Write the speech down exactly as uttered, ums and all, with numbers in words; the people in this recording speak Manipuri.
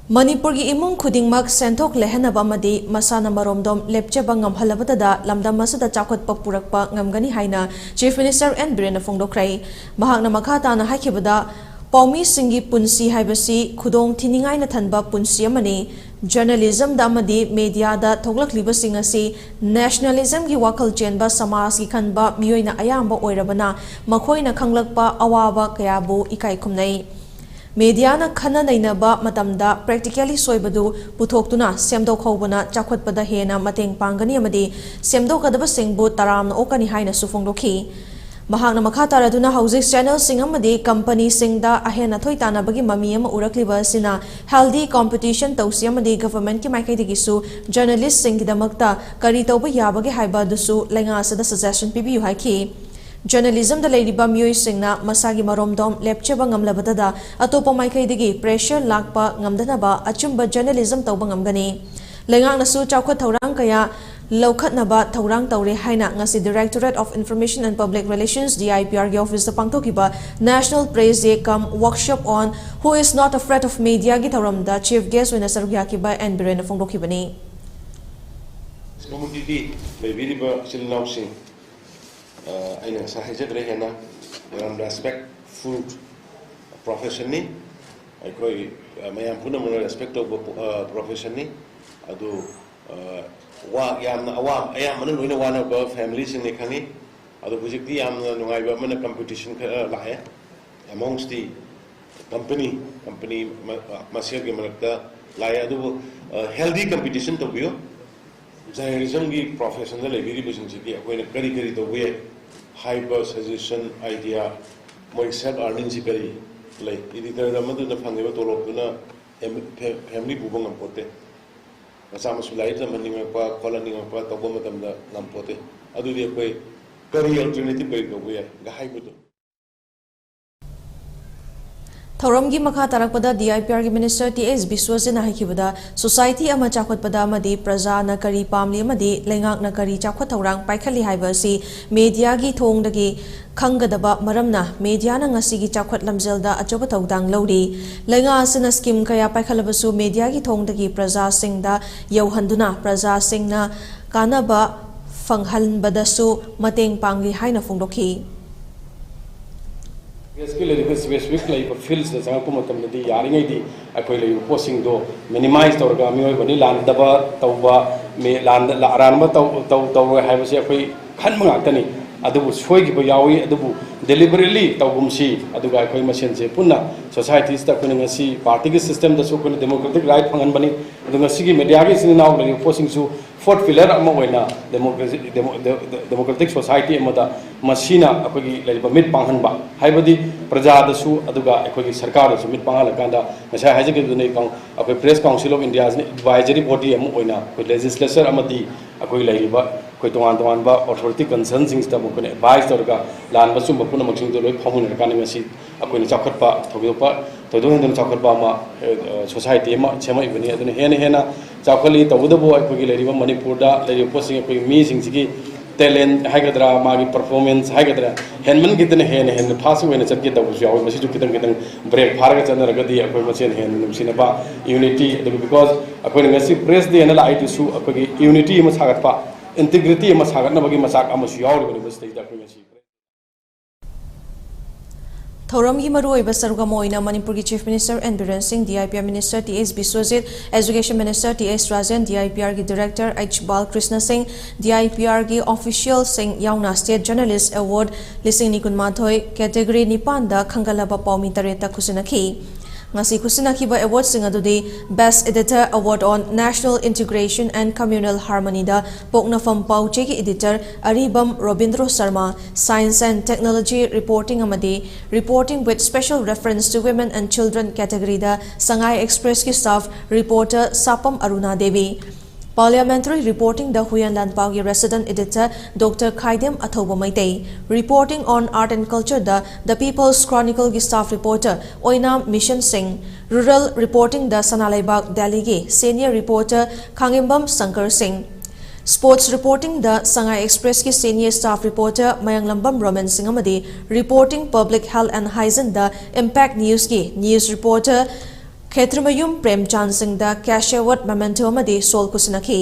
ꯃꯅꯤꯄꯨꯔꯒꯤ ꯏꯃꯨꯡ ꯈꯨꯗꯤꯡꯃꯛ ꯁꯦꯟꯊꯣꯛ ꯂꯩꯍꯟꯅꯕ ꯑꯃꯗꯤ ꯃꯁꯥꯅ ꯃꯔꯣꯝꯗꯣꯝ ꯂꯦꯞꯆꯕ ꯉꯝꯍꯜꯂꯕꯗꯗ ꯂꯝꯗꯝ ꯑꯁꯤꯗ ꯆꯥꯎꯈꯠꯄ ꯄꯨꯔꯛꯄ ꯉꯝꯒꯅꯤ ꯍꯥꯏꯅ Chief Minister N ꯕꯤꯔꯦꯟꯅ ꯐꯣꯡꯗꯣꯛꯈ꯭ꯔꯦ꯫ ꯃꯍꯥꯛꯅ ꯃꯈꯥ ꯇꯥꯅ ꯍꯥꯏꯈꯤꯕꯗ, ꯄꯥꯎꯃꯤꯁꯤꯡꯒꯤ ꯄꯨꯟꯁꯤ ꯍꯥꯏꯕꯁꯤ ꯈꯨꯗꯣꯡ ꯊꯤꯅꯤꯡꯉꯥꯏꯅ ꯊꯟꯕ ꯄꯨꯟꯁꯤ ꯑꯃꯅꯤ꯫ Journalismꯗ ꯑꯃꯗꯤ mediaꯗ ꯊꯣꯛꯂꯛꯂꯤꯕꯁꯤꯡ ꯑꯁꯤ nationalismꯒꯤ ꯋꯥꯈꯜ ꯆꯦꯟꯕ ꯁꯃꯥꯖꯒꯤ ꯈꯟꯕ ꯃꯤꯑꯣꯏꯅ ꯑꯌꯥꯝꯕ ꯑꯣꯏꯔꯕꯅ ꯃꯈꯣꯏꯅ ꯈꯪꯂꯛꯄ ꯑꯋꯥꯕ ꯀꯌꯥꯕꯨ ꯏꯀꯥꯏ ꯈꯨꯝꯅꯩ꯫ Mediaꯅ ꯈꯟꯅ ꯅꯩꯅꯕ ꯃꯇꯝꯗ practically ꯁꯣꯏꯕꯗꯨ ꯄꯨꯊꯣꯛꯇꯨꯅ ꯁꯦꯝꯗꯣꯛꯍꯧꯕꯅ ꯆꯥꯎꯈꯠꯄꯗ ꯍꯦꯟꯅ ꯃꯇꯦꯡ ꯄꯥꯡꯒꯅꯤ ꯑꯃꯗꯤ ꯁꯦꯝꯗꯣꯛꯀꯗꯕꯁꯤꯡꯕꯨ ꯇꯔꯥꯝꯅ ꯑꯣꯛꯀꯅꯤ ꯍꯥꯏꯅꯁꯨ ꯐꯣꯡꯗꯣꯛꯈꯤ꯫ ꯃꯍꯥꯛꯅ ꯃꯈꯥ ꯇꯥꯔꯗꯨꯅ ꯍꯧꯖꯤꯛ channelꯁꯤꯡ ꯑꯃꯗꯤ companyꯁꯤꯡꯗ ꯑꯍꯦꯟ ꯑꯊꯣꯏ ꯇꯥꯟꯅꯕꯒꯤ ꯃꯃꯤ ꯑꯃ ꯎꯔꯛꯂꯤꯕ ꯑꯁꯤꯅ healthy competition ꯇꯧꯁꯤ ꯑꯃꯗꯤ governmentꯀꯤ ꯃꯥꯏꯀꯩꯗꯒꯤꯁꯨ journalistꯁꯤꯡꯒꯤꯗꯃꯛꯇ ꯀꯔꯤ ꯇꯧꯕ ꯌꯥꯕꯒꯦ ꯍꯥꯏꯕ ꯑꯗꯨꯁꯨ ꯂꯩꯉꯥꯛ ꯑꯁꯤꯗ suggestion ꯄꯤꯕꯤꯌꯨ ꯍꯥꯏꯈꯤ꯫ Journalismꯗ ꯂꯩꯔꯤꯕ ꯃꯤꯑꯣꯏꯁꯤꯡꯅ ꯃꯁꯥꯒꯤ ꯃꯔꯣꯝꯗꯣꯝ ꯂꯦꯞꯆꯕ ꯉꯝꯂꯕꯗꯗ ꯑꯇꯣꯞꯄ ꯃꯥꯏꯀꯩꯗꯒꯤ pressure ꯂꯥꯛꯄ ꯉꯝꯗꯅꯕ ꯑꯆꯨꯝꯕ journalism ꯇꯧꯕ ꯉꯝꯒꯅꯤ꯫ ꯂꯩꯉꯥꯛꯅꯁꯨ ꯆꯥꯎꯈꯠ ꯊꯧꯔꯥꯡ ꯀꯌꯥ ꯂꯧꯈꯠꯅꯕ ꯊꯧꯔꯥꯡ ꯇꯧꯔꯦ ꯍꯥꯏꯅ ꯉꯁꯤ Directorate of Information and Public Relations, DIPRꯒꯤ officeꯇ ꯄꯥꯡꯊꯣꯛꯈꯤꯕ National Press Day cum Workshop on Who is Not Afraid of Mediaꯒꯤ ꯊꯧꯔꯝꯗ chief guest ꯑꯣꯏꯅ ꯁꯔꯨꯛ ꯌꯥꯈꯤꯕ ꯑꯦꯟ ꯕꯤꯔꯦꯟꯅ ꯐꯣꯡꯗꯣꯛꯈꯤꯕꯅꯤ꯫ ꯀꯝꯃꯨꯅꯤꯇꯤꯒꯤ ꯂꯩꯕꯤꯔꯤꯕ ꯏꯆꯤꯜ ꯏꯅꯥꯎꯁꯤꯡ, ꯑ, ꯑꯩꯅ ꯉꯁꯥꯏ ꯍꯥꯏꯖꯈ꯭ꯔꯦ ꯍꯦꯟꯅ, ꯌꯥꯝ respectful professionꯅꯤ꯫ ꯑꯩꯈꯣꯏ, ꯑ, ꯃꯌꯥꯝ ꯄꯨꯝꯅꯃꯛꯅ respect ꯇꯧꯕ, ꯑ, professionꯅꯤ꯫ ꯑꯗꯨ, ꯑ, ꯋꯥ ꯌꯥꯝꯅ ꯑꯋꯥ-, ꯑꯌꯥꯝꯕꯅ ꯂꯣꯏꯅ ꯋꯥꯅꯕ familyꯁꯤꯡꯅꯤ ꯈꯪꯉꯤ꯫ ꯑꯗꯣ ꯍꯧꯖꯤꯛꯇꯤ ꯌꯥꯝꯅ ꯅꯨꯡꯉꯥꯏꯕ ꯑꯃꯅ competition ꯈꯔ ꯂꯥꯛꯑꯦ amongst the company, company ꯃ-, ꯃꯁꯦꯜꯒꯤ ꯃꯔꯛꯇ ꯂꯥꯛꯑꯦ꯫ ꯑꯗꯨꯕꯨ, ꯑ, healthy competition ꯇꯧꯕꯤꯌꯨ꯫ Journalismꯒꯤ professionꯗ ꯂꯩꯕꯤꯔꯤꯕꯁꯤꯡꯁꯤꯒꯤ ꯑꯩꯈꯣꯏꯅ ꯀꯔꯤ ꯀꯔꯤ ꯇꯧꯕ ꯌꯥꯏ ꯍꯥꯏꯕ suggestion, idea, ꯃꯣꯏ self earningꯁꯤ ꯀꯔꯤ ꯂꯩ? Editor ꯑꯃꯗꯨꯅ ꯐꯪꯉꯤꯕ ꯇꯣꯂꯣꯞꯇꯨꯅ fam-, fa-, family ꯄꯨꯕ ꯉꯝꯄꯣꯠꯇꯦ꯫ ꯃꯆꯥ ꯃꯁꯨ ꯂꯥꯏꯔꯤꯛ ꯇꯝꯍꯟꯅꯤꯡꯉꯛꯄ, ꯈꯣꯠꯍꯟꯅꯤꯡꯉꯛꯄ ꯇꯧꯕ ꯃꯇꯝꯗ ꯉꯝꯄꯣꯠꯇꯦ꯫ ꯑꯗꯨꯗꯤ ꯑꯩꯈꯣꯏ ꯀꯔꯤ alternative ꯀꯔꯤ ꯇꯧꯕ ꯌꯥꯏ ꯍꯥꯏꯕꯗꯣ꯫ ꯊꯧꯔꯝꯒꯤ ꯃꯈꯥ ꯇꯥꯔꯛꯄꯗ D I P Rꯒꯤ Minister T S ꯕꯤꯁ꯭ꯋꯖꯤꯠꯅ ꯍꯥꯏꯈꯤꯕꯗ, society ꯑꯃ ꯆꯥꯎꯈꯠꯄꯗ ꯑꯃꯗꯤ ꯄ꯭ꯔꯖꯥꯅ ꯀꯔꯤ ꯄꯥꯝꯂꯤ ꯑꯃꯗꯤ ꯂꯩꯉꯥꯛꯅ ꯀꯔꯤ ꯆꯥꯎꯈꯠ ꯊꯧꯔꯥꯡ ꯄꯥꯏꯈꯠꯂꯤ ꯍꯥꯏꯕ ꯑꯁꯤ mediaꯒꯤ ꯊꯣꯡꯗꯒꯤ ꯈꯪꯒꯗꯕ ꯃꯔꯝꯅ mediaꯅ ꯉꯁꯤꯒꯤ ꯆꯥꯎꯈꯠ ꯂꯝꯖꯦꯜꯗ ꯑꯆꯧꯕ ꯊꯧꯗꯥꯡ ꯂꯧꯔꯤ꯫ ꯂꯩꯉꯥꯛ ꯑꯁꯤꯅ scheme ꯀꯌꯥ ꯄꯥꯏꯈꯠꯂꯕꯁꯨ mediaꯒꯤ ꯊꯣꯡꯗꯒꯤ ꯄ꯭ꯔꯖꯥꯁꯤꯡꯗ ꯌꯧꯍꯟꯗꯨꯅ ꯄ꯭ꯔꯖꯥꯁꯤꯡꯅ ꯀꯥꯟꯅꯕ ꯐꯪꯍꯟꯕꯗꯁꯨ ꯃꯇꯦꯡ ꯄꯥꯡꯂꯤ ꯍꯥꯏꯅ ꯐꯣꯡꯗꯣꯛꯈꯤ꯫ ꯀꯦꯁꯀꯤ ꯂꯩꯔꯤꯕ specific ꯂꯩꯔꯤꯕ fieldsꯇ ꯆꯪꯉꯛꯄ ꯃꯇꯝꯗꯗꯤ ꯌꯥꯔꯤꯉꯩꯗꯤ ꯑꯩꯈꯣꯏ ꯂꯩꯔꯤꯕ ꯄꯣꯠꯁꯤꯡꯗꯣ minimize ꯇꯧꯔꯒ ꯃꯤꯑꯣꯏꯕꯅꯤ ꯂꯥꯟꯗꯕ ꯇꯧꯕ, ꯃꯤ ꯂꯥꯟꯗ ꯑꯔꯥꯟꯕ ꯇꯧ ꯇꯧ ꯇꯧꯔꯣꯏ ꯍꯥꯏꯕꯁꯦ ꯑꯩꯈꯣꯏ ꯈꯟꯕ ꯉꯥꯛꯇꯅꯤ꯫ ꯑꯗꯨꯕꯨ ꯁꯣꯏꯈꯤꯕ ꯌꯥꯎꯏ, ꯑꯗꯨꯕꯨ deliberately ꯇꯧꯒꯨꯝꯁꯤ꯫ ꯑꯗꯨꯒ ꯑꯩꯈꯣꯏ ꯃꯁꯦꯟꯁꯦ ꯄꯨꯟꯅ societiesꯇ ꯑꯩꯈꯣꯏꯅ ꯉꯁꯤ partyꯒꯤ systemꯗꯁꯨ ꯑꯩꯈꯣꯏꯅ democratic right ꯐꯪꯍꯟꯕꯅꯤ꯫ ꯑꯗꯨ ꯉꯁꯤꯒꯤ mediaꯒꯤ ꯏꯆꯤꯟ ꯏꯅꯥꯎ ꯂꯩꯔꯤꯕ ꯄꯣꯠꯁꯤꯡꯁꯨ fourth pillar ꯑꯃ ꯑꯣꯏꯅ democracy demo- de- de- democratic society ꯑꯃꯗ ꯃꯁꯤꯅ ꯑꯩꯈꯣꯏꯒꯤ ꯂꯩꯔꯤꯕ ꯃꯤꯠ ꯄꯥꯡꯍꯟꯕ ꯍꯥꯏꯕꯗꯤ ꯄ꯭ꯔꯖꯥꯗꯁꯨ ꯑꯗꯨꯒ ꯑꯩꯈꯣꯏꯒꯤ ꯁꯔꯀꯥꯔꯗꯁꯨ ꯃꯤꯠ ꯄꯥꯡꯍꯜꯂꯀꯥꯟꯗ ꯉꯁꯥꯏ ꯍꯥꯏꯖꯈꯤꯕꯗꯨꯅ ꯑꯩꯈꯣꯏ Press Council of Indiaꯁꯤꯅ advisory body ꯑꯃ ꯑꯣꯏꯅ ꯑꯩꯈꯣꯏ legislature ꯑꯃꯗꯤ ꯑꯩꯈꯣꯏ ꯂꯩꯔꯤꯕ ꯑꯩꯈꯣꯏ ꯇꯣꯉꯥꯟ ꯇꯣꯉꯥꯟꯕ authority concernꯁꯤꯡꯁꯤꯗ ꯑꯃꯨꯛ ꯑꯩꯈꯣꯏꯅ advice ꯇꯧꯔꯒ ꯂꯥꯟꯕ ꯆꯨꯝꯕ ꯄꯨꯝꯅꯃꯛꯁꯤꯡꯗꯣ ꯂꯣꯏ ꯐꯥꯎꯃꯤꯟꯅꯔꯀꯥꯟꯗ ꯉꯁꯤ ꯑꯩꯈꯣꯏꯅ ꯆꯥꯎꯈꯠꯄ ꯊꯣꯏꯗꯣꯛꯄ ꯊꯣꯏꯗꯣꯛ ꯍꯦꯟꯗꯣꯛꯅ ꯆꯥꯎꯈꯠꯄ ꯑꯃ society ꯑꯃ ꯁꯦꯝꯃꯛꯏꯕꯅꯤ꯫ ꯑꯗꯨꯅ ꯍꯦꯟꯅ ꯍꯦꯟꯅ ꯆꯥꯎꯈꯠꯂꯤ꯫ ꯇꯧꯕꯇꯕꯨ ꯑꯩꯈꯣꯏꯒꯤ ꯂꯩꯔꯤꯕ ꯃꯅꯤꯄꯨꯔꯗ ꯂꯩꯔꯤꯕ ꯄꯣꯠꯁꯤꯡ ꯑꯩꯈꯣꯏꯒꯤ ꯃꯤꯁꯤꯡꯁꯤꯒꯤ talent ꯍꯥꯏꯒꯗ꯭ꯔꯥ, ꯃꯥꯒꯤ performance ꯍꯥꯏꯒꯗ꯭ꯔꯥ, ꯍꯦꯟꯃꯟꯈꯤꯗꯅ ꯍꯦꯟꯅ ꯍꯦꯟꯅ fast ꯑꯣꯏꯅ ꯆꯠꯀꯦ ꯇꯧꯕꯁꯨ ꯌꯥꯎꯋꯤ꯫ ꯃꯁꯤꯁꯨ ꯈꯤꯇꯪ ꯈꯤꯇꯪ break ꯐꯥꯔꯒ ꯆꯠꯅꯔꯒꯗꯤ ꯑꯩꯈꯣꯏ ꯃꯁꯦꯟ ꯍꯦꯟꯅ ꯅꯨꯡꯁꯤꯅꯕ, unity, ꯑꯗꯨꯒ because ꯑꯩꯈꯣꯏꯅ ꯉꯁꯤ Press Dayꯅ ꯂꯥꯛꯏꯗꯨꯁꯨ ꯑꯩꯈꯣꯏꯒꯤ unity ꯑꯃ ꯁꯥꯒꯠꯄ, integrity ꯑꯃ ꯁꯥꯒꯠꯅꯕꯒꯤ ꯃꯆꯥꯛ ꯑꯃꯁꯨ ꯌꯥꯎꯔꯤꯕꯅꯤ ꯃꯁꯤꯗꯩꯗ ꯑꯩꯈꯣꯏ ꯉꯁꯤ꯫ ꯊꯧꯔꯝꯒꯤ ꯃꯔꯨꯑꯣꯏꯕ ꯁꯔꯨꯛ ꯑꯃ ꯑꯣꯏꯅ ꯃꯅꯤꯄꯨꯔꯒꯤ Chief Minister N Biren Singh, D I P R Minister T S Biswajit, Education Minister T S Rajan, D I P Rꯒꯤ Director H Balkrishna Singh, D I P Rꯒꯤ officialꯁꯤꯡ ꯌꯥꯎꯅ State Journalist Award ꯂꯤꯁꯤꯡ ꯑꯅꯤ ꯀꯨꯟꯃꯥꯊꯣꯏ category ꯅꯤꯄꯥꯟꯗ ꯈꯟꯒꯠꯂꯕ ꯄꯥꯎꯃꯤ ꯇꯔꯦꯠꯇ ꯈꯨꯠꯁꯤꯟꯅꯈꯤ꯫ ꯉꯁꯤ ꯈꯨꯠꯁꯤꯟꯅꯈꯤꯕ awardꯁꯤꯡ ꯑꯗꯨꯗꯤ Best Editor Award on National Integration and Communal Harmonyꯗ ꯄꯣꯛꯅꯐꯝ ꯄꯥꯎꯆꯦꯒꯤ editor Aribam Robindro Sharma, Science and Technology Reporting ꯑꯃꯗꯤ Reporting with Special Reference to Women and Children categoryꯗ Sangai Expressꯀꯤ staff reporter Sapam Aruna Devi, Parliamentary reporting ꯗ ꯍꯨꯌꯦꯟ ꯂꯥꯟꯄꯥꯎꯒꯤ resident editor Doctor Khaidem Athouba Meitei, reporting on art and culture ꯗ The People's Chronicle ꯒꯤ staff reporter Oinam Mison Singh, rural reporting ꯗ ꯁꯅꯥꯂꯩꯕꯥꯛ ꯗꯦꯜꯂꯤꯒꯤ senior reporter Khangembam Shankar Singh, sports reporting ꯗ ꯁꯉꯥꯏ ꯑꯦꯛꯁꯄ꯭ꯔꯦꯁꯀꯤ senior staff reporter Mayanglambam Romen Singh ꯑꯃꯗꯤ reporting public health and hygiene the Impact News ꯀꯤ news reporter ꯈꯦꯇ꯭ꯔꯤꯃꯌꯨꯝ ꯄ꯭ꯔꯦꯝꯆꯥꯟ ꯁꯤꯡꯗ cash award, memento ꯑꯃꯗꯤ ꯁꯣꯜ ꯈꯨꯠꯁꯤꯟꯅꯈꯤ꯫